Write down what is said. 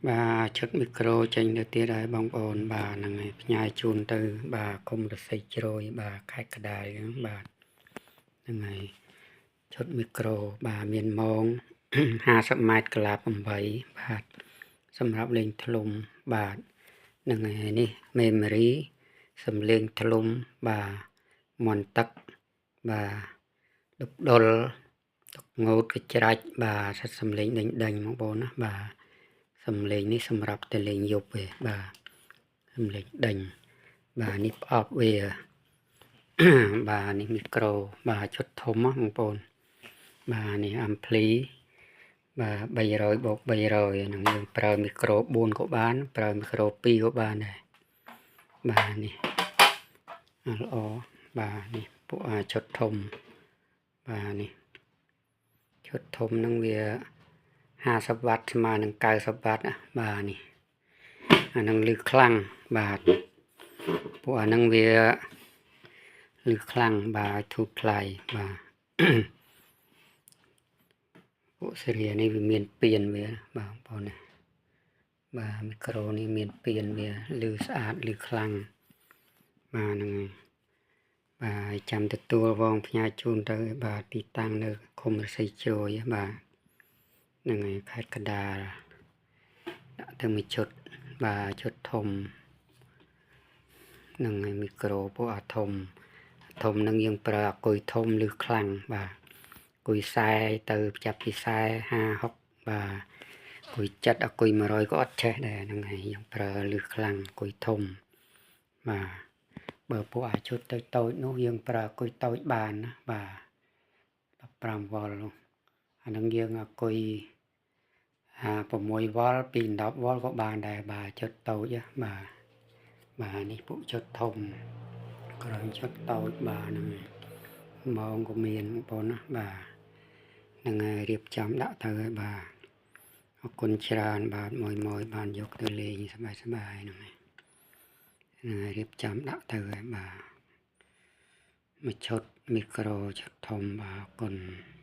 បាទ ឈុតមីក្រូចេញទៅទៀតហើយបងប្អូន បាទ ហ្នឹងហើយ ផ្ញើជូនទៅ បាទ គុំរស័យជ្រោយ បាទ ខេត្តកដាលហ្នឹង បាទ ហ្នឹងហើយ ឈុតមីក្រូ បាទ មានម៉ោង 50 ម៉ែត្រ កន្លា8 បាទ សម្រាប់លេងធ្លុំ បាទ ហ្នឹងហើយ នេះ memory សំលេងធ្លុំ បាទ មន់ទឹក បាទ ដុកដុល ទឹកងូតកច្រាច់ បាទ សិតសំលេងដេញដេញបងប្អូនណា បាទ សំលេងនេះសម្រាប់តែលេងយប់ទេ បាទ សំលេងដេញ បាទ នេះផ្អប់វា បាទ នេះមីក្រូ បាទ ឈុតធំបងប្អូន បាទ នេះអាំភ្លី បាទ 300 បូក 300 ហ្នឹង យើងប្រើមីក្រូ 4 ក៏បាន ប្រើមីក្រូ 2 ក៏បានដែរ បាទ នេះល្អ បាទ នេះពួកអាឈុតធំ បាទ នេះឈុតធំហ្នឹងវា 50 វ៉ាត់ ស្មើនឹង 90 វ៉ាត់ណា បាទ នេះអាហ្នឹងលឺខ្លាំង បាទ ពួកអាហ្នឹងវាលឺខ្លាំង បាទ ធូរថ្លៃ បាទ ពួកសេរីនេះវាមានពៀនវា បាទ បងប្អូនណា បាទ មីក្រូនេះមានពៀនវាលឺស្អាតលឺខ្លាំង បាទ ហ្នឹងហើយ បាទ ចាំទទួលវងផ្ញើជូនទៅ បាទ ទីតាំងនៅឃុំរស័យជ្រោយ បាទ ហ្នឹងហើយ ខេត្តកដាល ដាក់ទៅមួយឈុត បាទ ឈុតធំ ហ្នឹងហើយ មីក្រូពួកអាធំ ធំនឹងយើងប្រើអាគុយធំលឺខ្លាំង បាទ គុយ 40 ទៅចាប់ពី 40 50 60 បាទ គុយ 7 អាគុយ 100 ក៏អត់ឆេះដែរ ហ្នឹងហើយ យើងប្រើលឺខ្លាំងគុយធំ បាទ បើពួកអាឈុតទៅតូចនោះយើងប្រើគុយតូចបានណា បាទ 15 វ៉ុលនោះ អានឹងយើងអាគុយ 6 វ៉ុល ពី 10 វ៉ុលក៏បានដែរ បាទ ឈុតតូច បាទ បាទ នេះពួកឈុតធំ ក្រោយឈុតតូច បាទ ហ្នឹងម៉ោងក៏មានបងប្អូនណា បាទ ហ្នឹងហើយ រៀបចំដាក់ទៅហើយ បាទ អរគុណច្រើន បាទ មួយមួយបានយកទៅលេងសប្បាយសប្បាយ ហ្នឹងហើយ ហ្នឹងហើយ រៀបចំដាក់ទៅហើយ បាទ មួយឈុតមីក្រូឈុតធំ បាទ អរគុណ។